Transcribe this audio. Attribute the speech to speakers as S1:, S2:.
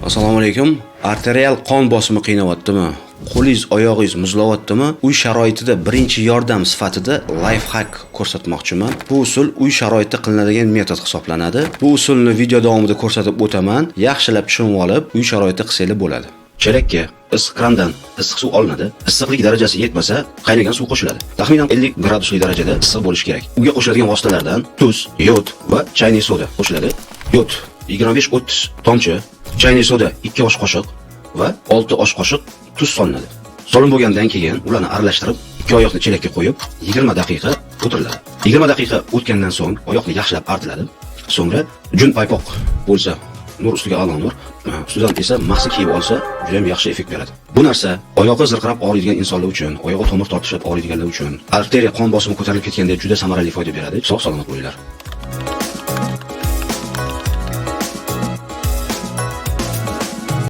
S1: Assalomu alaykum. Arterial qon bosimi qiynayaptimi? Qo'lingiz, oyog'ingiz muzlayaptimi? Uy sharoitida birinchi yordam sifatida life hack ko'rsatmoqchiman. Bu usul uy sharoitida qilinadigan metod hisoblanadi. Bu usulni video davomida ko'rsatib o'taman. Yaxshilab tushunib olib, uy sharoitida qilsanglar bo'ladi. Chelakka issiq krandan issiq suv olinadi. Issiqlik darajasi yetmasa, qaynagan suv qo'shiladi. Taxminan 50 gradusli darajada issiq bo'lishi kerak. Unga qo'shiladigan vositalardan tuz, yod va чайный soda qo'shiladi. Yod 25-30 tomchi, чайный soda 2 osh qoshiq va 6 osh qoshiq tuz solinadi. Solib bo'lgandan keyin ularni aralashtirib, ikki oyoqni chelakka qo'yib, 20 daqiqa o'tiriladi. 20 daqiqa o'tgandan so'ng oyoqni yaxshilab artiladi. So'ngra jun paypoq bo'lsa, nur ustiga a'lo nur, ustidan esa mahsi kiyib olsa, juda ham yaxshi effekt beradi. Bu narsa oyog'i zirqirab og'riydigan insonlar uchun, oyog'i tomir tortishib og'riydiganlar uchun, arteriya qon bosimi ko'tarilib ketganda juda samarali foyda beradi. Sog' salomat bo'linglar.